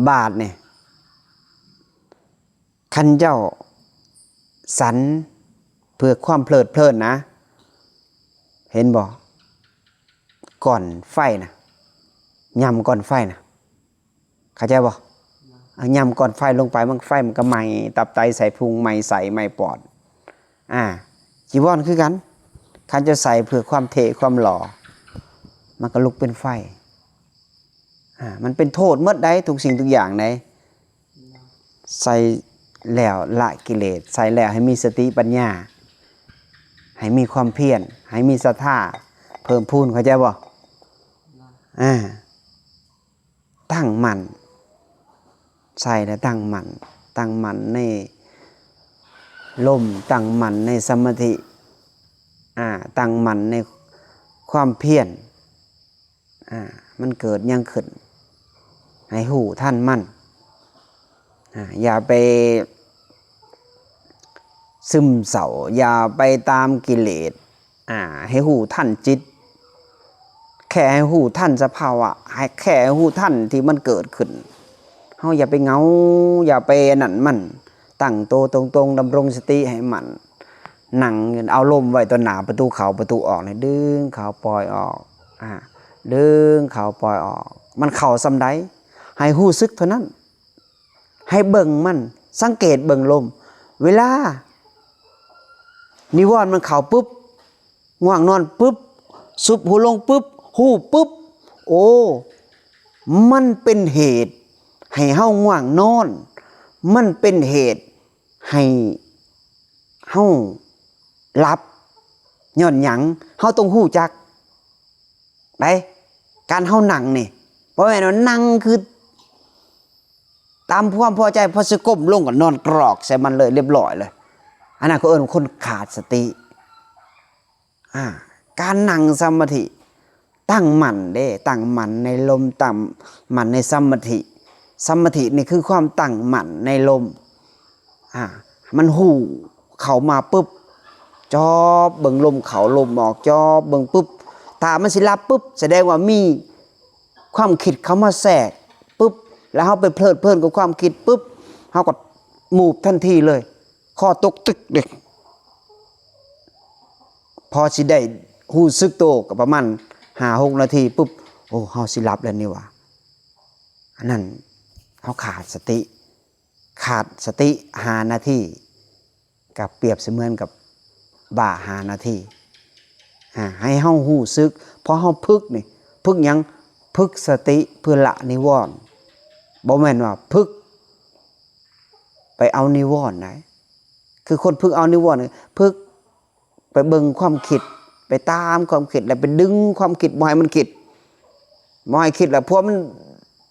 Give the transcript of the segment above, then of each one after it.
ບາດນີ້ ຄັນເຈົ້າສັນເພື່ອຄວາມເພີດເພີນນະ ເຫັນບໍ່? ກ່ອນໄຟນະ ຫຍ້ຳກ່ອນໄຟນະ ເຂົ້າໃຈບໍ່? ເອົາຫຍ້ຳກ່ອນໄຟລົງໄປ ມັນ ໄຟມັນກໍໄໝ້ຕັບໄຕໄສ້ພຸງ ໄໝ້ໄສ້ໄໝ້ປອດ. ອາ ຈີວອນຄືກັນ ຄັນເຈົ້າໃສ່ເພື່ອຄວາມເທ່ຄວາມຫຼໍ່ ມັນກໍລຸກເປັນໄຟ. ອາ ມັນເປັນໂທດໝົດໃດ ທຸກສິ່ງທຸກຢ່າງໃດ. ໃສ່ແລ້ວລະກິເລດ ໃສ່ແລ້ວໃຫ້ມີສະຕິປັນຍາ ໃຫ້ມີຄວາມພຽນ ໃຫ້ມີສັດທາເພີ່ມພູນ ເຂົ້າໃຈບໍ່? ອາ ຕັ້ງໝັ້ນ ໃສ່ແລ້ວຕັ້ງໝັ້ນ ຕັ້ງໝັ້ນໃນລົມ ຕັ້ງໝັ້ນໃນສະມາທິ ອາ ຕັ້ງໝັ້ນໃນຄວາມພຽນ. ອາ ມັນເກີດຫຍັງຂຶ້ນ ໃຫ້ຮູ້ທັນມັນ. ອາ ຢ່າໄປຊຶມເສົ້າ ຢ່າໄປຕາມກິເລດ. ອາ ໃຫ້ຮູ້ທັນຈິດ ແຄ່ໃຫ້ຮູ້ທັນສະພາວະ ໃຫ້ ແຄ່ໃຫ້ຮູ້ທັນທີ່ມັນເກີດຂຶ້ນ. ເຮົາຢ່າໄປເຫງົາ ຢ່າໄປອັນນັ້ນມັນ ຕັ້ງໂຕຕົງໆ ດຳລົງສະຕິໃຫ້ໝັ້ນ. ນັ່ງ ເອົາລົມໄວ້ຕໍ່ໜ້າປະຕູເຂົ້າປະຕູອອກນີ້ ດຶງເຂົ້າປ່ອຍອອກ ອາ ດຶງເຂົ້າປ່ອຍອອກ. ມັນເຂົ້າສ່ຳໃດ ໃຫ້ຮູ້ສຶກເທົ່ານັ້ນ ໃຫ້ເບິ່ງມັນ ສັງເກດເບິ່ງລົມ. ເວລານິວອນມັນເຂົ້າປຶບ ງ່ວງນອນປຶບ ຊຸບຫູລົງປຶບ ຮູ້ປຶບ ໂອ້ ມັນເປັນເຫດໃຫ້ເຮົາງ່ວງນອນ ມັນເປັນເຫດໃຫ້ເຮົາຫຼັບ. ຍ້ອນຫຍັງ? ເຮົາຕ້ອງຮູ້ຈັກໃດ໋ ການເຮົານັ່ງນີ້ ບໍ່ແມ່ນວ່ານັ່ງຄືຕາມຄວາມພໍໃຈ ພໍຊິກົ້ມລົງກໍນອນກຣອກໃສ່ມັນເລີຍ ລຽບຮ້ອຍເລີຍ. ອັນນັ້ນເຂົາເອີ້ນຄົນຂາດສະຕິ. ອາ ການນັ່ງສະມາທິ ຕັ້ງໝັ້ນເດ້ ຕັ້ງໝັ້ນໃນລົມ ຕັ້ງໝັ້ນໃນສະມາທິ. ສະມາທິນີ້ຄືຄວາມຕັ້ງໝັ້ນໃນລົມ. ອາ ມັນຮູ້ເຂົ້າມາປຶບ ຈອບເບິ່ງລົມເຂົ້າລົມອອກ ຈອບເບິ່ງປຶບ ຖ້າມັນຊິຫຼັບປຶບ ສະແດງວ່າມີຄວາມຄິດເຂົ້າມາແຊກປຶບ ແລ້ວເຮົາໄປເພີດເພີນກັບຄວາມຄິດປຶບ ເຮົາກໍມູບທັນທີເລີຍ ຄໍຕົກຕຶກເດ້. ພໍຊິໄດ້ຮູ້ສຶກໂຕກໍປະມານຫ້າຫົກນາທີປຶບ ໂອ້ ເຮົາຊິຫຼັບແລ້ວນີ້ຫວ່າ. ອັນນັ້ນເຮົາຂາດສະຕິ ຂາດສະຕິຫ້ານາທີ ກໍປຽບສະເໝືອນກັບບ້າຫ້ານາທີ. ອາ ໃຫ້ເຮົາຮູ້ສຶກ ເພາະເຮົາຝຶກນີ້ ຝຶກຫຍັງ? ຝຶກສະຕິເພື່ອລະນິວອນ. ບໍ່ແມ່ນວ່າຝຶກໄປເອົານິວອນໃດ ຄືຄົນຝຶກເອົານິວອນ ຝຶກ ໄປເບິ່ງຄວາມຄິດ ໄປຕາມຄວາມຄິດ ແລ້ວໄປດຶງຄວາມຄິດບໍ່ໃຫ້ມັນຄິດ ບໍ່ໃຫ້ຄິດ ແລ້ວເພາະມັນ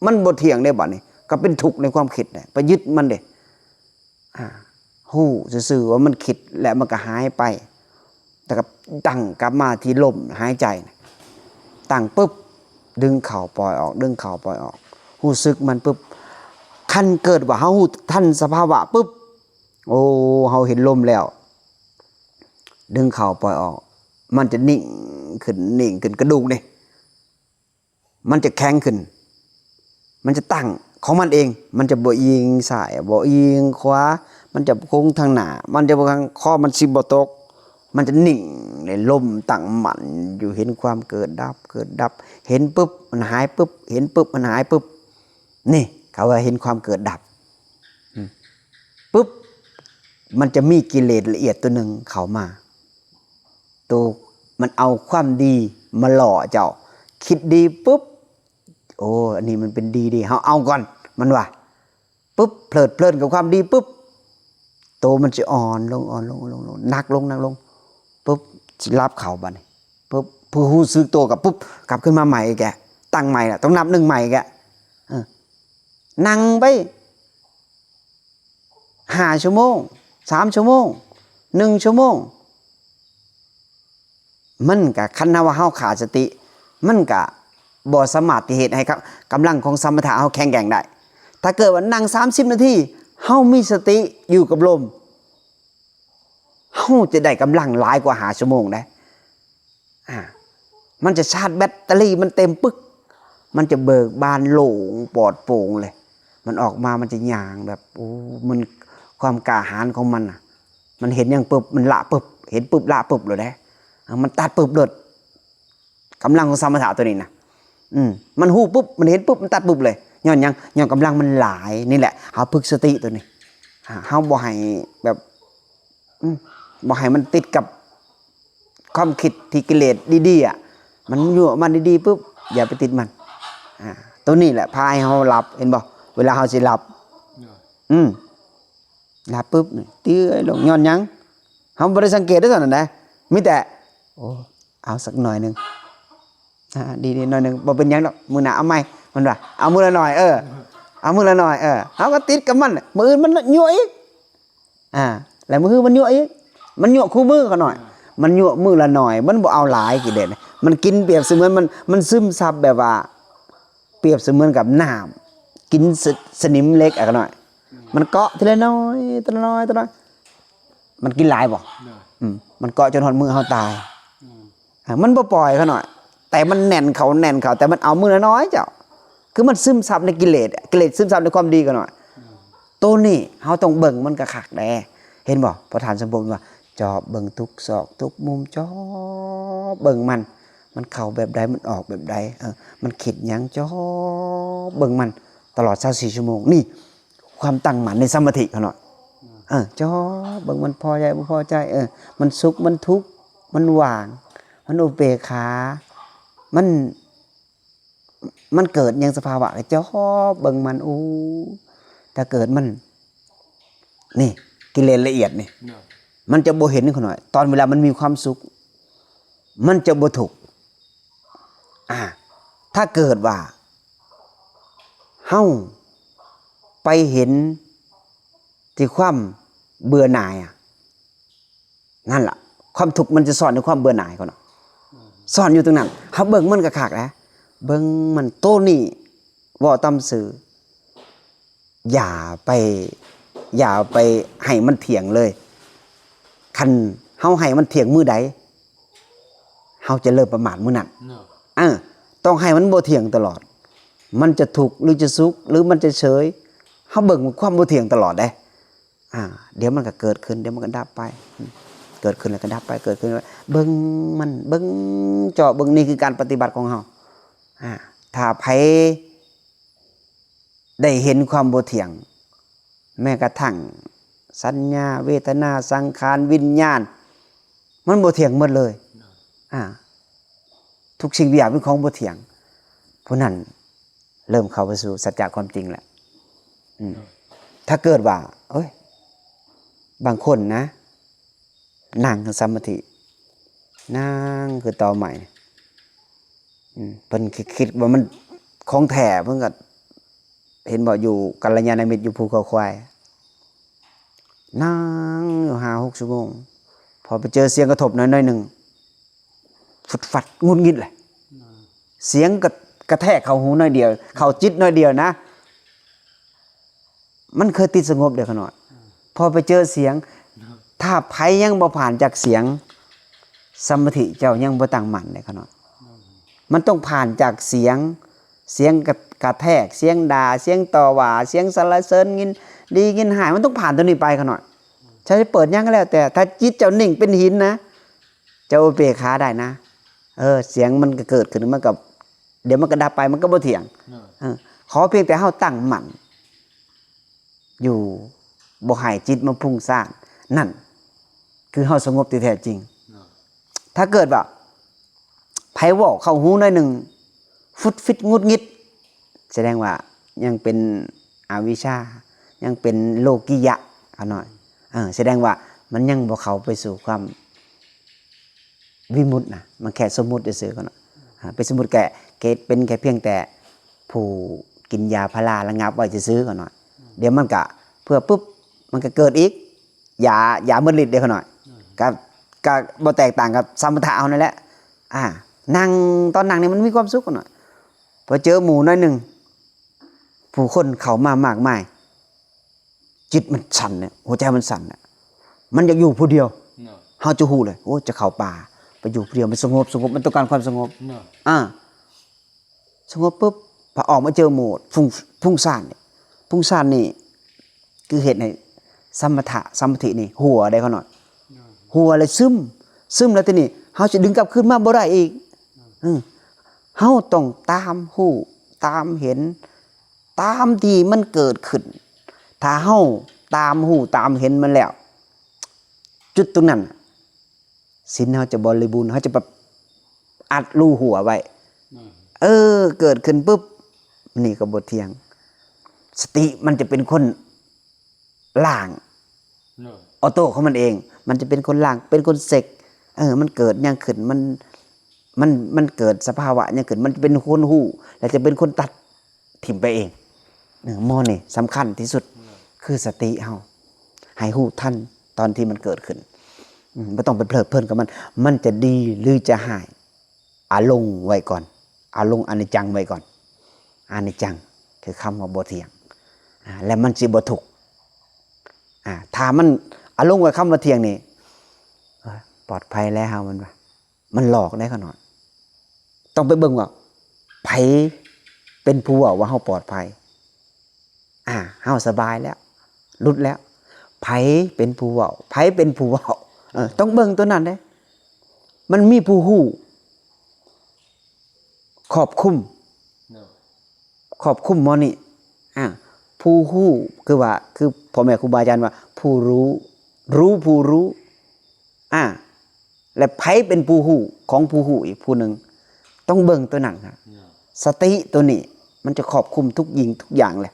ມັນບໍ່ທ່ຽງເດ້ ບາດນີ້ກໍເປັນທຸກໃນຄວາມຄິດ ໄປຍຶດມັນເດ້. ອາ ຮູ້ຊື່ໆວ່າມັນຄິດ ແລ້ວມັນກໍຫາຍໄປ ແລ້ວກໍຕັ້ງກັບມາທີ່ລົມຫາຍໃຈ ຕັ້ງປຶບ ດຶງເຂົ້າປ່ອຍອອກ ດຶງເຂົ້າປ່ອຍອອກ ຮູ້ສຶກມັນປຶບ. ຄັນເກີດວ່າເຮົາຮູ້ທັນສະພາວະປຶບ ໂອ້ ເຮົາເຫັນລົມແລ້ວ ດຶງເຂົ້າປ່ອຍອອກ ມັນຈະນິ່ງຂຶ້ນ ນິ່ງຂຶ້ນ ກະດູກນີ້ ມັນຈະແຂງຂຶ້ນ ມັນຈະຕັ້ງຂອງມັນເອງ ມັນຈະບໍ່ອີງຊ້າຍ ບໍ່ອີງຂວາ ມັນຈະຄົງທາງໜ້າ ມັນຈະບໍ່ ຄໍມັນຊິບໍ່ຕົກ ມັນຈະນິ່ງໃນລົມ ຕັ້ງໝັ້ນຢູ່ ເຫັນຄວາມເກີດດັບ ເກີດດັບ ເຫັນປຶບ ມັນຫາຍປຶບ ເຫັນປຶບ ມັນຫາຍປຶບ ນີ້ເຂົາວ່າເຫັນຄວາມເກີດດັບ. ອືມ ປຶບ ມັນຈະມີກິເລດລະອຽດຕົວໜຶ່ງເຂົ້າມາ ໂຕມັນເອົາຄວາມດີມາຫຼໍ່ເຈົ້າ ຄິດດີປຶບ ໂອ້ ອັນນີ້ມັນເປັນດີເດ ເຮົາເອົາກ່ອນ ມັນວ່າ ປຶບ ເພີດເພີນກັບຄວາມດີປຶບ ໂຕມັນຊິອ່ອນລົງ ອ່ອນລົງ ອ່ອນລົງ ອ່ອນລົງ ໜັກລົງ ໜັກລົງ ປຶບ ຊິຫຼັບເຂົ້າບາດນີ້ ປຶບ ເພື່ອຮູ້ສຶກໂຕກັບ ປຶບ ກັບຂຶ້ນມາໃໝ່ອີກແກ ຕັ້ງໃໝ່ລະ ຕ້ອງນັບໜຶ່ງໃໝ່ອີກແກ ເອີ ນັ່ງໄປຫ້າຊົ່ວໂມງ ສາມຊົ່ວໂມງ ໜຶ່ງຊົ່ວໂມງ ມັນກະ ຄັນວ່າເຮົາຂາດສະຕິ ມັນກະບໍ່ສາມາດທີ່ເຮັດໃຫ້ກຳລັງຂອງສະມະຖະເຮົາແຂງແກງໄດ້. ຖ້າເກີດວ່ານັ່ງສາມສິບນາທີ ເຮົາມີສະຕິຢູ່ກັບລົມ ເຮົາຈະໄດ້ກຳລັງຫຼາຍກວ່າຫ້າຊົ່ວໂມງເດ້. ອາ ມັນຈະຊາດແບັດເຕີຣີມັນເຕັມປຶກ ມັນຈະເບີກບານໂລ່ງປອດໂປ່ງເລີຍ. ມັນອອກມາ ມັນຈະຍ່າງແບບ ໂອ້ ມັນ ຄວາມກ້າຫານຂອງມັນນະ ມັນເຫັນຫຍັງປຶບ ມັນລະປຶບ ເຫັນປຶບລະປຶບໂລດເດ້ ມັນຕັດປຶບໂລດ. ກຳລັງຂອງສະມະຖະໂຕນີ້ນະ ອືມ ມັນຮູ້ປຶບ ມັນເຫັນປຶບ ມັນຕັດປຶບເລີຍ. ຍ້ອນຫຍັງ? ຍ້ອນກຳລັງມັນຫຼາຍ. ນີ້ແຫຼະ ເຮົາຝຶກສະຕິໂຕນີ້ ເຮົາບໍ່ໃຫ້ແບບ ອືມ ບໍ່ໃຫ້ມັນຕິດກັບຄວາມຄິດທີ່ກິເລດດີໆ ອະ ມັນຍົວມາດີໆປຶບ ຢ່າໄປຕິດມັນ. ອາ ໂຕນີ້ແຫຼະພາໃຫ້ເຮົາຫຼັບ ເຫັນບໍ່? ເວລາເຮົາຊິຫຼັບ ອືມ ຫຼັບປຶບ ເຕີຍລົງ ຍ້ອນຫຍັງ? ເຮົາບໍ່ໄດ້ສັງເກດເດ້ ຕອນນັ້ນນະ ມີແຕ່ ໂອ້ ເອົາສັກໜ້ອຍໜຶ່ງ ອາ ດີໆ ໜ້ອຍໜຶ່ງ ບໍ່ເປັນຫຍັງດອກ ມື້ໜ້າເອົາໃໝ່ ມັນວ່າ ເອົາມື້ລະໜ້ອຍ ເອີ ເອົາມື້ລະໜ້ອຍ ເອີ ເຮົາກໍຕິດກັບມັນ ມື້ອື່ນມັນຍົວອີກ ອາ ແລ້ວມື້ຮືມັນຍົວອີກ ມັນຍົວຄູ່ມື້ຂະນ້ອຍ ມັນຍົວມື້ລະໜ້ອຍ ມັນບໍ່ເອົາຫຼາຍກິເລດ ມັນກິນປຽບສະເໝືອນ ມັນ ມັນຊຶມຊັບແບບວ່າ ປຽບສະເໝືອນກັບນ້ຳ ກິນສະ ສະໜິມເຫຼັກ ອາ ຂະນ້ອຍ ມັນເກາະທີລະໜ້ອຍ ທີລະໜ້ອຍ ທີລະໜ້ອຍ ມັນກິນຫຼາຍບໍ່? ອືມ ມັນເກາະຈົນຮອດມື້ເຮົາຕາຍ ອືມ ອາ ມັນບໍ່ປ່ອຍຂະນ້ອຍ ແຕ່ມັນແໜ້ນເຂົ້າ ແໜ້ນເຂົ້າ ແຕ່ມັນເອົາມື້ລະໜ້ອຍເຈົ້າ ຄືມັນຊຶມຊັບໃນກິເລດ ກິເລດຊຶມຊັບໃນຄວາມດີຂະນ້ອຍ ອືມ ໂຕນີ້ເຮົາຕ້ອງເບິ່ງມັນກະຄັກແດ່ ເຫັນບໍ່? ພະທ່ານສົມພົດວ່າ ຈອບເບິ່ງທຸກຊອກທຸກມຸມ ຈອບເບິ່ງມັນ ມັນເຂົ້າແບບໃດ ມັນອອກແບບໃດ ເອີ ມັນຄິດຫຍັງ ຈອບເບິ່ງມັນຕະຫຼອດຊາວສີ່ຊົ່ວໂມງ ນີ້ ຄວາມຕັ້ງໝັ້ນໃນສະມາທິຂະນ້ອຍ ເອີ ຈອບເບິ່ງມັນພໍໃຈບໍ່ພໍໃຈ ເອີ ມັນສຸກ ມັນທຸກ ມັນຫວ່າງ ມັນອຸເບກຂາ ມັນ ມັນເກີດຫຍັງສະພາວະ ກໍຈອບເບິ່ງມັນ ໂອ້ ຖ້າເກີດມັນ ນີ້ ກິເລດລະອຽດນີ້ ມັນຈະບໍ່ເຫັນຂະນ້ອຍ ຕອນເວລາມັນມີຄວາມສຸກ ມັນຈະບໍ່ທຸກ ອາ ຖ້າເກີດວ່າເຮົາໄປເຫັນທີ່ຄວາມເບື່ອໜ່າຍ ອະ ນັ້ນລະ ຄວາມທຸກມັນຈະຊ້ອນໃນຄວາມເບື່ອໜ່າຍຂະນ້ອຍ ອືມ ຊ້ອນຢູ່ຕົງນັ້ນ ເຮົາເບິ່ງມັນກະຄັກນະ ເບິ່ງມັນ ໂຕນີ້ເວົ້າຕາມຊື່ ຢ່າໄປ ຢ່າໄປໃຫ້ມັນທ່ຽງເລີຍ ຄັນເຮົາໃຫ້ມັນທ່ຽງມື້ໃດ ເຮົາຈະເລີ່ມປະໝາດມື້ນັ້ນ ເອີ ຕ້ອງໃຫ້ມັນບໍ່ທ່ຽງຕະຫຼອດ ມັນຈະທຸກ ຫຼື ຈະສຸກ ຫຼື ມັນຈະເສີຍ ເຮົາເບິ່ງຄວາມບໍ່ທ່ຽງຕະຫຼອດເດ້ ອາ ດຽວມັນກໍເກີດຂຶ້ນ ດຽວມັນກໍດັບໄປ ເກີດຂຶ້ນແລ້ວກໍດັບໄປ ເກີດຂຶ້ນ ເບິ່ງມັນ ເບິ່ງ ເຈາະເບິ່ງ ນີ້ຄືການປະຕິບັດຂອງເຮົາ ອາ ຖ້າໃຜໄດ້ເຫັນຄວາມບໍ່ທ່ຽງ ແມ້ກະທັ່ງສັນຍາ ເວທະນາ ສັງຂານ ວິນຍານ ມັນບໍ່ທ່ຽງໝົດເລີຍ ອາ ທຸກສິ່ງທຸກຢ່າງເປັນຂອງບໍ່ທ່ຽງ ຜູ້ນັ້ນ ເລີ່ມເຂົ້າໄປສູ່ສັດຈະຄວາມຈິງແລ້ວ ອືມ ຖ້າເກີດວ່າ ໂອ້ຍ ບາງຄົນນະ ນັ່ງສະມາທິ ນັ່ງຄືຕໍໄມ້ ອືມ ເພິ່ນຄິດ ຄິດວ່າມັນຂອງແທ້ ເພິ່ນກໍ ເຫັນບໍ່ ຢູ່ກັນລະຍານະມິດ ຢູ່ພູເຂົາຄວາຍ ນັ່ງຢູ່ຫ້າຫົກຊົ່ວໂມງ ພໍໄປເຈີສຽງກະທົບໜ້ອຍ ໜ້ອຍໜຶ່ງ ຟຶດຟັດ ຫງຸດຫງິດແຫຼະ ສຽງກະ ກະແທກເຂົ້າຫູໜ້ອຍດຽວ ເຂົ້າຈິດໜ້ອຍດຽວນະ ມັນເຄີຍຕິດສະຫງົບເດ້ຂະນ້ອຍ ພໍໄປເຈີສຽງ ຖ້າໃຜຍັງບໍ່ຜ່ານຈາກສຽງ ສະມາທິເຈົ້າຍັງບໍ່ຕັ້ງໝັ້ນເດ້ຂະນ້ອຍ ມັນຕ້ອງຜ່ານຈາກສຽງ ສຽງກະ ກະແທກ ສຽງດ່າ ສຽງຕໍ່ວ່າ ສຽງສັນລະເສີນ ຍິນດີ ຍິນຮ້າຍ ມັນຕ້ອງຜ່ານໂຕນີ້ໄປຂະນ້ອຍ ເຈົ້າຈະເປີດຫຍັງກໍແລ້ວແຕ່ ຖ້າຈິດເຈົ້ານິ່ງເປັນຫີນນະ ເຈົ້າອຸເບກຂາໄດ້ນະ ເອີ ສຽງມັນກໍເກີດຂຶ້ນ ມັນກໍ ດຽວມັນກໍດັບໄປ ມັນກໍບໍ່ທ່ຽງ ເອີ ຂໍພຽງແຕ່ເຮົາຕັ້ງໝັ້ນຢູ່ ບໍ່ໃຫ້ຈິດມາຟຸ້ງສ້ານ ນັ້ນຄືເຮົາສະຫງົບທີ່ແທ້ຈິງ ຖ້າເກີດວ່າໃຜເວົ້າເຂົ້າຫູໜ້ອຍໜຶ່ງ ຟຸດຟິດ ຫງຸດຫງິດ ສະແດງວ່າຍັງເປັນອະວິຊາ ຍັງເປັນໂລກິຍະຂະນ້ອຍ ເອີ ສະແດງວ່າມັນຍັງບໍ່ເຂົ້າໄປສູ່ຄວາມ ວິມຸດນະ ມັນແຄ່ສົມມຸດຊື່ໆ ເນາະ ອາ ເປັນສົມມຸດແກ່ ເກດເປັນແຄ່ພຽງແຕ່ຜູ້ກິນຢາພາລາລະງັບໄວ້ຊື່ໆ ເນາະ ດຽວມັນກະເພື່ອປຶບ ມັນກະເກີດອີກ ຢາ ຢາໝົດລິດເດ້ ຂະນ້ອຍ ກະ ກະບໍ່ແຕກຕ່າງກັບສະມະຖະເຮົານັ້ນແຫຼະ ອາ ນັ່ງ ຕອນນັ່ງນີ້ມັນມີຄວາມສຸກ ຂະນ້ອຍ ພໍເຈີໝູ່ໜ້ອຍໜຶ່ງ ຜູ້ຄົນເຂົ້າມາມາກມາຍ ຈິດມັນສັ່ນນະ ຫົວໃຈມັນສັ່ນນະ ມັນຢາກຢູ່ຜູ້ດຽວ ເນາະ ເຮົາຈະຮູ້ເລີຍ ໂອ້ ຈະເຂົ້າປ່າ ໄປຢູ່ຜູ້ດຽວ ມັນສະຫງົບ ສະຫງົບ ມັນຕ້ອງການຄວາມສະຫງົບ ເນາະ ອາ ສະຫງົບປຶບ ພະອອກມາເຈີໝູ່ ຟຸ້ງ ຟຸ້ງສ້ານນີ້ ປຸງສານນີ້ ຄືເຮັດໃຫ້ສະມະຖະ ສະມາທິນີ້ຮົ່ວໄດ໋ຂ້ານ້ອຍ. ຮົ່ວແລ້ວຊຶມ ຊຶມແລ້ວທີນີ້ເຮົາຊິດຶງກັບຄືນມາບໍ່ໄດ້ອີກ. ເອີ ເຮົາຕ້ອງຕາມຮູ້ ຕາມເຫັນ ຕາມທີ່ມັນເກີດຂຶ້ນ. ຖ້າເຮົາຕາມຮູ້ຕາມເຫັນມັນແລ້ວ ຈຸດຕົງນັ້ນ ສິນເຮົາຈະບໍລິບູນ ເຮົາຈະແບບອັດຮູຮົ່ວໄວ້. ເອີ ເກີດຂຶ້ນປຶບ ນີ້ກໍບໍ່ທ່ຽງ. ສະຕິມັນຈະເປັນຄົນລ້າງ ໂດຍ ອອໂຕ້ຂອງມັນເອງ ມັນຈະເປັນຄົນລ້າງ ເປັນຄົນເຊັກ. ເອີ ມັນເກີດຫຍັງຂຶ້ນ ມັນ ມັນ ມັນເກີດສະພາວະຫຍັງຂຶ້ນ ມັນຈະເປັນຄົນຮູ້ ແລະ ຈະເປັນຄົນຕັດຖິ້ມໄປເອງ. ເອີ ໝໍນີ້ສຳຄັນທີ່ສຸດ ຄືສະຕິເຮົາ ໃຫ້ຮູ້ທັນຕອນທີ່ມັນເກີດຂຶ້ນ. ອືມ ບໍ່ຕ້ອງໄປເພີດເພີນກັບມັນ ມັນຈະດີ ຫຼື ຈະຮ້າຍ ເອົາລົງໄວ້ກ່ອນ ເອົາລົງອະນິດຈັງໄວ້ກ່ອນ. ອະນິດຈັງຄືຄຳວ່າບໍ່ທ່ຽງ ອາ ແລ້ວມັນຊິບໍ່ທຸກ. ອາ ຖ້າມັນເອົາລົງໄວ້ຄຳວ່າທ່ຽງນີ້ ເອີຍ ປອດໄພແລ້ວເຮົາ ມັນວ່າ ມັນຫຼອກໄດ໋ຂ້ານ້ອຍ. ຕ້ອງໄປເບິ່ງວ່າໃຜເປັນຜູ້ເວົ້າວ່າເຮົາປອດໄພ. ອາ ເຮົາສະບາຍແລ້ວ ຫຼຸດແລ້ວ ໃຜເປັນຜູ້ເວົ້າ ໃຜເປັນຜູ້ເວົ້າ. ເອີ ຕ້ອງເບິ່ງຕົວນັ້ນເດ້ ມັນມີຜູ້ຮູ້ຄອບຄຸມ ຄອບຄຸມໝໍນີ້. ອາ ຜູ້ຮູ້ ຄືວ່າ ຄືພໍ່ແມ່ຄູບາອາຈານວ່າ ຜູ້ຮູ້ ຮູ້ຜູ້ຮູ້. ອາ ແລະ ໃຜເປັນຜູ້ຮູ້ຂອງຜູ້ຮູ້ອີກຜູ້ໜຶ່ງ ຕ້ອງເບິ່ງຕົວນັ້ນ. ສະຕິຕົວນີ້ມັນຈະຄອບຄຸມທຸກສິ່ງທຸກຢ່າງເລີຍ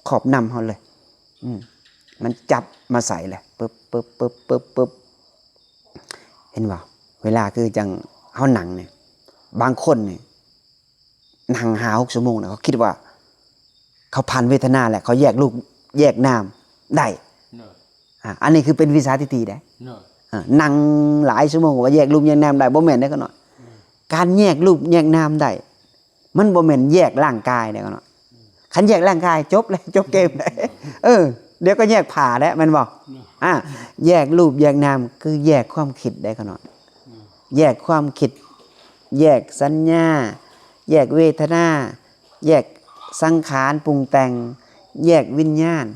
ຄອບນຳເຮົາເລີຍ. ອືມ ມັນຈັບມາໃສ່ເລີຍ ປຶບ ປຶບ ປຶບ ປຶບ ປຶບ. ເຫັນບໍ່? ເວລາຄືຈັ່ງເຮົານັ່ງນີ້ ບາງຄົນນີ້ນັ່ງຫ້າຫົກຊົ່ວໂມງນະ ເຂົາຄິດວ່າເຂົາຜ່ານເວທະນາແລ້ວ ເຂົາແຍກຮູບແຍກນາມໄດ້. ໂດຍ ອາ ອັນນີ້ຄືເປັນມິດສາທິດຖິເດ້. ໂດຍ ອາ ນັ່ງຫຼາຍຊົ່ວໂມງວ່າແຍກຮູບແຍກນາມໄດ້ ບໍ່ແມ່ນເດ້ຂ້ານ້ອຍ. ອືມ ການແຍກຮູບແຍກນາມໄດ້ ມັນບໍ່ແມ່ນແຍກຮ່າງກາຍເດ້ຂ້ານ້ອຍ. ອືມ ຄັນແຍກຮ່າງກາຍ ຈົບແລ້ວ ຈົບເກມແລ້ວ. ເອີ ດຽວກໍແຍກຜ້າແລ້ວ ແມ່ນບໍ່? ອືມ ອາ ແຍກຮູບແຍກນາມ ຄືແຍກຄວາມຄິດໄດ້ຂ້ານ້ອຍ. ອືມ ແຍກຄວາມຄິດ ແຍກສັນຍາ ແຍກເວທະນາ ແຍກສັງຂານປຸງແຕ່ງ ແຍກວິນຍານ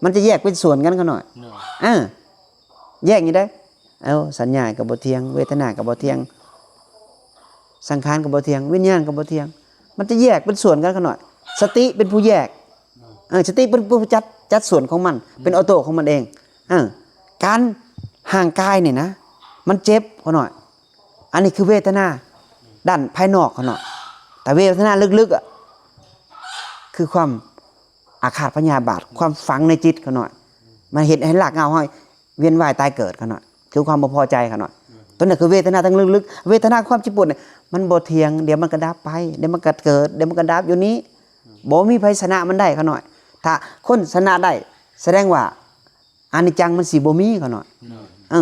ມັນຈະແຍກເປັນສ່ວນກັນຂ້ານ້ອຍ. ໂດຍ ເອີ ແຍກນີ້ໄດ໋. ເອົາ ສັນຍາກໍບໍ່ທ່ຽງ ເວທະນາກໍບໍ່ທ່ຽງ ສັງຂານກໍບໍ່ທ່ຽງ ວິນຍານກໍບໍ່ທ່ຽງ. ມັນຈະແຍກເປັນສ່ວນກັນຂ້ານ້ອຍ. ສະຕິເປັນຜູ້ແຍກ. ເອີ ສະຕິເປັນຜູ້ຈັດ ຈັດສ່ວນຂອງມັນ ເປັນອອໂຕ້ຂອງມັນເອງ. ເອີ ການ ຮ່າງກາຍນີ້ນະ ມັນເຈັບຂ້ານ້ອຍ. ອັນນີ້ຄືເວທະນາດ້ານພາຍນອກຂ້ານ້ອຍ. ແຕ່ເວທະນາເລິກໆ ອະ ຄືຄວາມອາຄາດພະຍາບາດ ຄວາມຝັງໃນຈິດຂ້ານ້ອຍ. ມັນເຮັດໃຫ້ລາກເຫງົ້າເຮົາວຽນວ່າຍຕາຍເກີດຂ້ານ້ອຍ ຄືຄວາມບໍ່ພໍໃຈຂ້ານ້ອຍ. ຕົວນັ້ນຄືເວທະນາທາງເລິກໆ. ເວທະນາຄວາມເຈັບປວດນີ້ ມັນບໍ່ທ່ຽງ ດຽວມັນກໍດັບໄປ ດຽວມັນກໍເກີດ ດຽວມັນກໍດັບຢູ່ນີ້. ບໍ່ມີໃຜຊະນະມັນໄດ້ຂ້ານ້ອຍ. ຖ້າຄົນຊະນະໄດ້ ສະແດງວ່າອະນິດຈັງມັນຊິບໍ່ມີຂ້ານ້ອຍ. ເອີ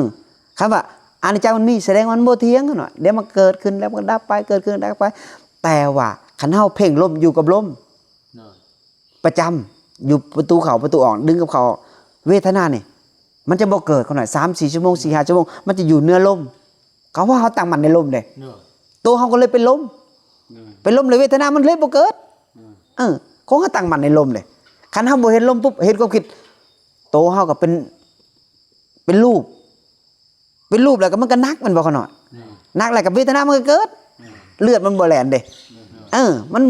ຄຳວ່າອະນິດຈັງມັນມີ ສະແດງວ່າມັນບໍ່ທ່ຽງຂ້ານ້ອຍ. ດຽວມັນເກີດຂຶ້ນ ແລ້ວມັນກໍດັບໄປ ເກີດຂຶ້ນ ດັບໄປ. ແຕ່ວ່າຄັນເຮົາເພັ່ງລົມ ຢູ່ກັບລົມ ປະຈຳ ຢູ່ປະຕູເຂົ້າປະຕູອອກ ດຶງກັບເຂົ້າອອກ ເວທະນານີ້ ມັນຈະບໍ່ເກີດຂ້ານ້ອຍ. ສາມສີ່ຊົ່ວໂມງ ສີ່ຫ້າຊົ່ວໂມງ ມັນຈະຢູ່ເໜືອລົມ. ເຂົາວ່າເຮົາຕັ້ງໝັ້ນໃນລົມເດ້. ໂຕເຮົາກໍເລີຍເປັນລົມ. ເປັນລົມ ແລ້ວເວທະນາມັນເລີຍບໍ່ເກີດ. ເອີ ຂອງເຮົາຕັ້ງໝັ້ນໃນລົມເດ້. ຄັນເຮົາບໍ່ເຫັນລົມປຸບ ເຫັນຄວາມຄິດ ໂຕເຮົາກໍເປັນ ເປັນຮູບ ເປັນຮູບແລ້ວກໍມັນກໍໜັກ ແມ່ນບໍ່ຂ້ານ້ອຍ? ໜັກແລ້ວກໍເວທະນາມັນກໍເກີດ. ເລືອດມັນບໍ່ແລ່ນເດ້. ເອີ ມັນ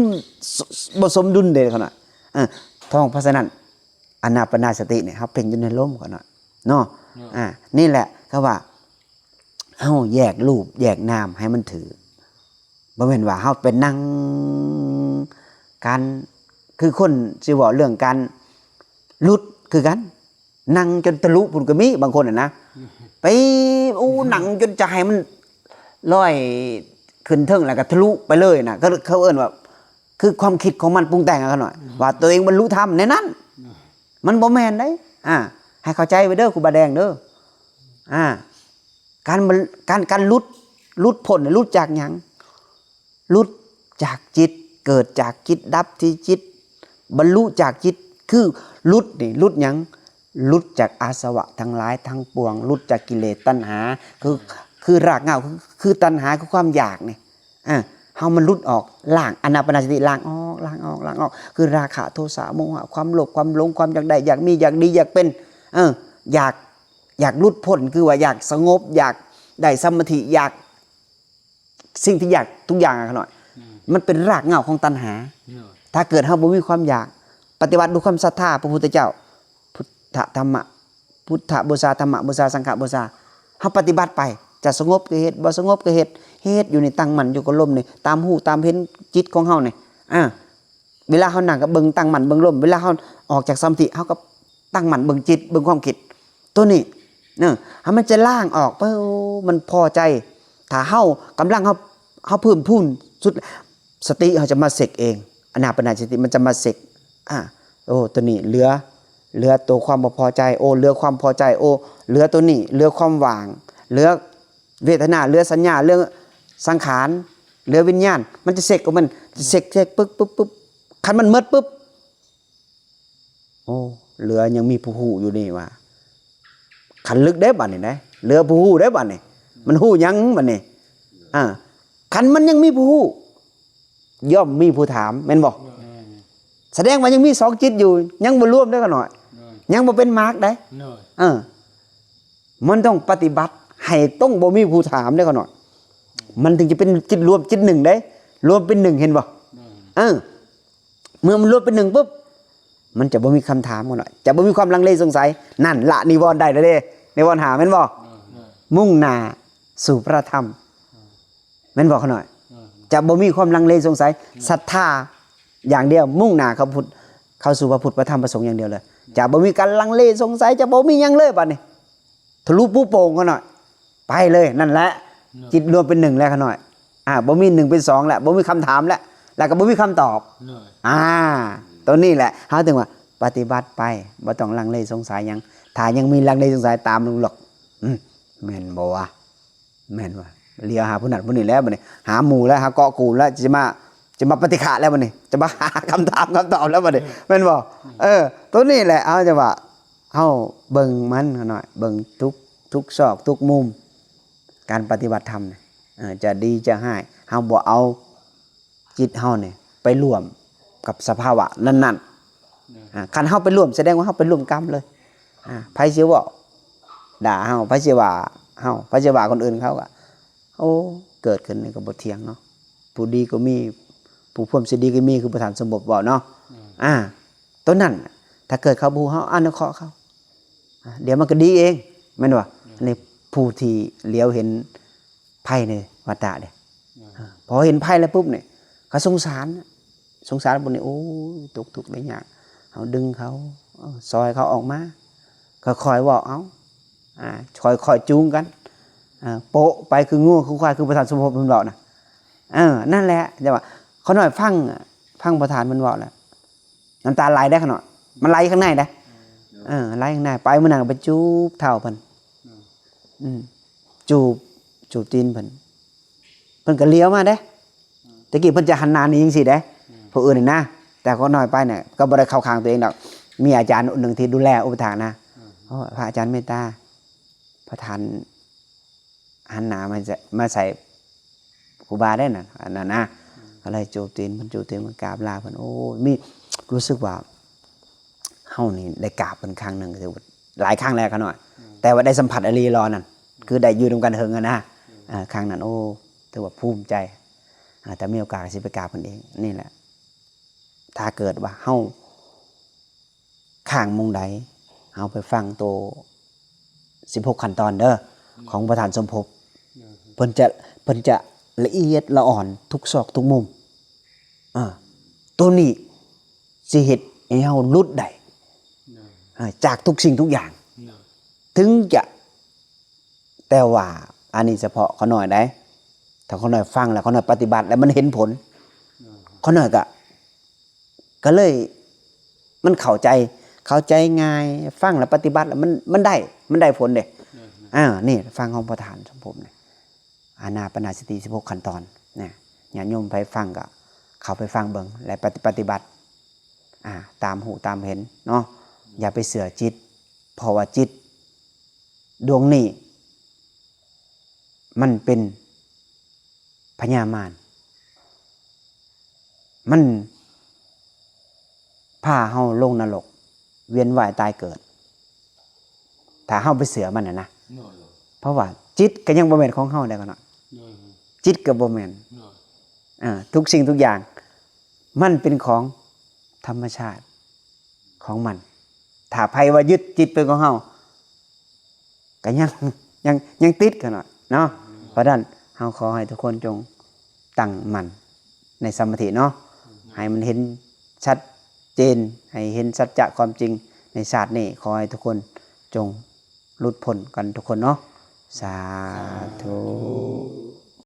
ບໍ່ສົມດຸນເດ້ຂ້ານ້ອຍ. ເອີ ເພາະສະນັ້ນ ອານາປານະສະຕິນີ້ ເຮົາເພັ່ງຢູ່ໃນລົມກ່ອນເນາະ ເນາະ. ອາ ນີ້ແຫຼະ ຄືວ່າເຮົາແຍກຮູບແຍກນາມໃຫ້ມັນຖືກ. ບໍ່ແມ່ນວ່າເຮົາໄປນັ່ງ ການ ຄືຄົນຊິເວົ້າເລື່ອງການຫຼຸດຄືກັນ ນັ່ງຈົນທະລຸພຸ້ນກໍມີ ບາງຄົນຫັ້ນນະ ໄປ ໂອ້ ນັ່ງຈົນຈະໃຫ້ມັນລອຍຂຶ້ນເທິງ ແລ້ວກໍທະລຸໄປເລີຍນະ. ເຂົາ ເຂົາເອີ້ນວ່າ ຄືຄວາມຄິດຂອງມັນປຸງແຕ່ງເອົາຂ້ານ້ອຍ ວ່າຕົວເອງບັນລຸທຳໃນນັ້ນ. ມັນບໍ່ແມ່ນເດ້. ອາ ໃຫ້ເຂົ້າໃຈໄວ້ເດີ ຄູບາແດງເດີ. ອາ ການ ການ ການຫຼຸດ ຫຼຸດພົ້ນ ຫຼຸດຈາກຫຍັງ? ຫຼຸດຈາກຈິດ ເກີດຈາກຈິດ ດັບທີ່ຈິດ ບັນລຸຈາກຈິດ. ຄືຫຼຸດນີ້ ຫຼຸດຫຍັງ? ຫຼຸດຈາກອາສະວະທັງຫຼາຍທັງປວງ ຫຼຸດຈາກກິເລດຕັນຫາ ຄື ຄືຮາກເຫງົ້າ ຄື ຄືຕັນຫາ ຄືຄວາມຢາກນີ້. ອາ ເຮົາມັນຫຼຸດອອກ ລ້າງ ອານາປານະສະຕິ ລ້າງອອກ ລ້າງອອກ ລ້າງອອກ ຄືລາຄະ ໂທສະ ໂມຫະ ຄວາມໂລບ ຄວາມຫຼົງ ຄວາມຢາກໄດ້ ຢາກມີ ຢາກດີ ຢາກເປັນ ເອີ ຢາກ ຢາກຫຼຸດພົ້ນ ຄືວ່າຢາກສະຫງົບ ຢາກໄດ້ສະມາທິ ຢາກ ສິ່ງທີ່ຢາກທຸກຢ່າງ ຂ້ານ້ອຍ ອືມ ມັນເປັນຮາກເຫງົ້າຂອງຕັນຫາ. ໂດຍ ຖ້າເກີດເຮົາບໍ່ມີຄວາມຢາກ ປະຕິບັດດ້ວຍຄວາມສັດທາພະພຸດທະເຈົ້າ ພຸດທະທຳມະ ພຸດທະບູຊາ ທຳມະບູຊາ ສັງຄະບູຊາ ເຮົາປະຕິບັດໄປ ຈະສະຫງົບກໍເຮັດ ບໍ່ສະຫງົບກໍເຮັດ ເຮັດຢູ່ນີ້ ຕັ້ງໝັ້ນຢູ່ກັບລົມນີ້ ຕາມຮູ້ຕາມເຫັນຈິດຂອງເຮົານີ້ ອາ ເວລາເຮົານັ່ງກໍເບິ່ງ ຕັ້ງໝັ້ນເບິ່ງລົມ ເວລາເຮົາອອກຈາກສະມາທິ ເຮົາກໍຕັ້ງໝັ້ນເບິ່ງຈິດ ເບິ່ງຄວາມຄິດ ໂຕນີ້ ເອີ ໃຫ້ມັນຈະລ້າງອອກ ໂອ້ ມັນພໍໃຈ ຖ້າເຮົາ ກຳລັງເຮົາ ເຮົາເພີ່ມພູນສຸດ ສະຕິເຮົາຈະມາເຊັກເອງ ອານາປານະສະຕິມັນຈະມາເຊັກ ອາ ໂອ້ ໂຕນີ້ເຫຼືອ ເຫຼືອໂຕຄວາມບໍ່ພໍໃຈ ໂອ້ ເຫຼືອຄວາມພໍໃຈ ໂອ້ ເຫຼືອໂຕນີ້ ເຫຼືອຄວາມວ່າງ ເຫຼືອເວທະນາ ເຫຼືອສັນຍາ ເຫຼືອສັງຂານ ເຫຼືອວິນຍານ ມັນຈະເຊັກຂອງມັນ ຈະເຊັກ ເຊັກ ປຶບ ປຶບ ປຶບ ຄັນມັນໝົດປຶບ ໂອ້ ເຫຼືອຍັງມີຜູ້ຮູ້ຢູ່ນີ້ວ່າ ຄັນລຶກເດ້ບັດນີ້ເດ້ ເຫຼືອຜູ້ຮູ້ເດ້ບັດນີ້ ມັນຮູ້ຫຍັງບັດນີ້ ອາ ຄັນມັນຍັງມີຜູ້ຮູ້ ຍ່ອມມີຜູ້ຖາມ ແມ່ນບໍ່? ແມ່ນ ສະແດງວ່າຍັງມີສອງຈິດຢູ່ ຍັງບໍ່ລວມເດ້ຂ້ານ້ອຍ ໂດຍ ຍັງບໍ່ເປັນມາກເດ້ ໂດຍ ເອີ ມັນຕ້ອງປະຕິບັດໃຫ້ຕ້ອງບໍ່ມີຜູ້ຖາມເດ້ຂ້ານ້ອຍ ມັນເຖິງຈະເປັນຈິດລວມຈິດໜຶ່ງເດ້ ລວມເປັນໜຶ່ງ ເຫັນບໍ່? ໂດຍ ເອີ ເມື່ອມັນລວມເປັນໜຶ່ງປຶບ ມັນຈະບໍ່ມີຄຳຖາມກັນເນາະ ຈະບໍ່ມີຄວາມລັງເລສົງໄສ ນັ້ນລະນິວອນໄດ້ແລ້ວເດ້ ນິວອນຫ້າແມ່ນບໍ່? ເອີ ເອີ ມຸ່ງໜ້າສູ່ພະທຳ ເອີ ແມ່ນບໍ່ຂະນ້ອຍ? ເອີ ຈະບໍ່ມີຄວາມລັງເລສົງໄສ ເອີ ສັດທາຢ່າງດຽວ ມຸ່ງໜ້າເຂົ້າພຸດ ເຂົ້າສູ່ພະພຸດ ພະທຳ ພະສົງຢ່າງດຽວເລີຍ ເອີ ຈະບໍ່ມີການລັງເລສົງໄສ ຈະບໍ່ມີຫຍັງເລີຍບາດນີ້ ທະລຸປຸໂປ່ງຂະນ້ອຍ ໄປເລີຍ ນັ້ນແຫຼະ ເນາະ ຈິດລວມເປັນໜຶ່ງແລ້ວຂະນ້ອຍ ອາ ບໍ່ມີໜຶ່ງເປັນສອງແລ້ວ ບໍ່ມີຄຳຖາມແລ້ວ ແລ້ວກໍບໍ່ມີຄຳຕອບ ເນາະ ອາ ໂຕນີ້ແຫຼະ ເຮົາເຖິງວ່າປະຕິບັດໄປ ບໍ່ຕ້ອງລັງເລສົງໄສຫຍັງ ຖ້າຍັງມີລັງເລສົງໄສ ຕາມລົງຫຼອກ ອືມ ແມ່ນບໍ່ວະ ແມ່ນວ່າ ຫຼຽວຫາຜູ້ນັ້ນຜູ້ນີ້ແລ້ວບັດນີ້ ຫາໝູ່ແລ້ວ ຫາເກາະກຸ່ມແລ້ວ ຈະມາ ຈະມາປະຕິຄະແລ້ວບັດນີ້ ຈະມາຫາຄຳຖາມຄຳຕອບແລ້ວບັດນີ້ ເອີ ແມ່ນບໍ່? ເອີ ເອີ ໂຕນີ້ແຫຼະ ເຮົາຈະວ່າ ເຮົາເບິ່ງມັນໜ້ອຍ ເບິ່ງທຸກ ທຸກຊອກທຸກມຸມ ການປະຕິບັດທຳນີ້ ເອີ ຈະດີຈະຮ້າຍ ເຮົາບໍ່ເອົາຈິດເຮົານີ້ໄປຮ່ວມກັບສະພາວະນັ້ນໆ ເອີ ອາ ຄັນເຮົາໄປຮ່ວມ ສະແດງວ່າເຮົາໄປຮ່ວມກຳເລີຍ ອາ ໃຜຊິເວົ້າດ່າເຮົາ ໃຜຊິວ່າເຮົາ ໃຜຊິວ່າຄົນອື່ນເຂົາກໍ ໂອ້ ເກີດຂຶ້ນນີ້ກໍບໍ່ທ່ຽງເນາະ ຜູ້ດີກໍມີ ຜູ້ພວມຊິດີກໍມີ ຄືປະທານສົມບົບເວົ້າເນາະ ອືມ ອາ ໂຕນັ້ນ ຖ້າເກີດເຂົາບໍ່ຮູ້ ເຮົາອະນຸເຄາະເຂົາ ອາ ດຽວມັນກໍດີເອງ ແມ່ນບໍ່? ອືມ ອັນນີ້ຜູ້ທີ່ຫຼຽວເຫັນໄພໃນວັດຕະເດ້ ອືມ ອາ ພໍເຫັນໄພແລ້ວປຸບນີ້ ເຂົາສົງສານ ສົງສານຜູ້ນີ້ ໂອ້ຍ ຕົກທຸກໄດ້ຍາກ ເຮົາດຶງເຂົາ ເອີ ຊ່ອຍເຂົາອອກມາ ຄ່ອຍໆເວົ້າເອົາ ອາ ຄ່ອຍໆຈູງກັນ ອາ ໂປະໄປຄືງົວຄືຄວາຍ ຄືປະທານສົມພົບເພິ່ນເວົ້ານະ ເອີ ນັ້ນແຫຼະ ແຕ່ວ່າຂ້ານ້ອຍຟັງ ຟັງປະທານເພິ່ນເວົ້າແລ້ວ ນ້ຳຕາໄຫຼເດ້ຂ້ານ້ອຍ ມັນໄຫຼຂ້າງໃນເດ້ ເອີ ໄຫຼຂ້າງໃນ ໄປມື້ນັ້ນໄປຈູບເທົ້າເພິ່ນ ອືມ ອືມ ຈູບ ຈູບຕີນເພິ່ນ ເພິ່ນກໍຫຼຽວມາເດ້ ແຕ່ກີ້ເພິ່ນຈະຫັນໜ້າໜີຈັ່ງຊີ້ເດ້ ອືມ ຜູ້ອື່ນນີ້ນະ ແຕ່ຂ້ານ້ອຍໄປນີ້ກໍບໍ່ໄດ້ເຂົ້າຂ້າງຕົວເອງດອກ ມີອາຈານອົງໜຶ່ງທີ່ດູແລອຸປະຖາກນະ ອືມ ໂອ້ ພະອາຈານເມດຕາ ປະທານຫັນໜ້າມາໃສ່ ມາໃສ່ຄູບາໄດ້ນະ ອັນນັ້ນນະ ອືມ ກໍເລີຍຈູບຕີນເພິ່ນ ຈູບຕີນເພິ່ນ ກາບລາເພິ່ນ ໂອ້ ມີ ຮູ້ສຶກວ່າ ເຮົານີ້ໄດ້ກາບເພິ່ນຄັ້ງໜຶ່ງ ຖືວ່າຫຼາຍຄັ້ງແລ້ວຂະນ້ອຍ ອືມ ແຕ່ວ່າໄດ້ສຳຜັດອີ່ຫຼີຫຼໍນັ້ນ ອືມ ຄືໄດ້ຢູ່ນຳກັນເຫິງຫັ້ນນະ ອືມ ເອີ ຄັ້ງນັ້ນ ໂອ້ ຖືວ່າພູມໃຈ ອາ ຖ້າມີໂອກາດກໍຊິໄປກາບເພິ່ນອີກ ນີ້ແຫຼະ ຖ້າເກີດວ່າເຮົາຄ້າງໝ່ອງໃດ ເຮົາໄປຟັງໂຕສິບຫົກຂັ້ນຕອນເດີ ອືມ ຂອງປະທານສົມພົບ ອືມ ເພິ່ນຈະ ເພິ່ນຈະລະອຽດລະອອນທຸກຊອກທຸກມຸມ ອາ ໂຕນີ້ຊິເຮັດໃຫ້ເຮົາຫຼຸດໄດ້ ເອີ ຈາກທຸກສິ່ງທຸກຢ່າງ ເອີ ເຖິງຈະ ແຕ່ວ່າອັນນີ້ສະເພາະຂ້ານ້ອຍໃດ໋ ຖ້າຂ້ານ້ອຍຟັງແລ້ວ ຂ້ານ້ອຍປະຕິບັດແລ້ວມັນເຫັນຜົນ ເອີ ຂ້ານ້ອຍກະ ກະເລີຍ ມັນເຂົ້າໃຈ ເຂົ້າໃຈງ່າຍ ຟັງແລ້ວປະຕິບັດແລ້ວມັນ ມັນໄດ້ ມັນໄດ້ຜົນເດ້ ເອີ ອາ ນີ້ຟັງຂອງປະທານສົມພົບນີ້ ອານາປານະສະຕິສິບຫົກຂັ້ນຕອນນະ ຍາດໂຍມໃຜຟັງກໍເຂົ້າໄປຟັງເບິ່ງ ແລະ ປະຕິ ປະຕິບັດ ອາ ຕາມຮູ້ຕາມເຫັນເນາະ ຢ່າໄປເຊື່ອຈິດ ເພາະວ່າຈິດດວງນີ້ມັນເປັນພະຍາມານ ມັນພາເຮົາລົງນະລົກ ວຽນວ່າຍຕາຍເກີດ ຖ້າເຮົາໄປເຊື່ອມັນນະນະ. ເພາະວ່າຈິດກໍຍັງບໍ່ແມ່ນຂອງເຮົາໄດ໋ ຂະນ້ອຍ. ຈິດກໍບໍ່ແມ່ນ. ເອີ ທຸກສິ່ງທຸກຢ່າງມັນເປັນຂອງທຳມະຊາດຂອງມັນ. ຖ້າໃຜວ່າຍຶດຈິດເປັນຂອງເຮົາ ກໍຍັງ ຍັງ ຍັງຕິດ ຂະນ້ອຍເນາະ. ເພາະນັ້ນເຮົາຂໍໃຫ້ທຸກຄົນຈົ່ງຕັ້ງໝັ້ນໃນສະມາທິເນາະ ໃຫ້ມັນເຫັນຊັດເຈນ ໃຫ້ເຫັນສັດຈະຄວາມຈິງໃນຊາດນີ້. ຂໍໃຫ້ທຸກຄົນຈົ່ງ ຫຼຸດພົ້ນກັນທຸກຄົນເນາະ. ສາທຸ.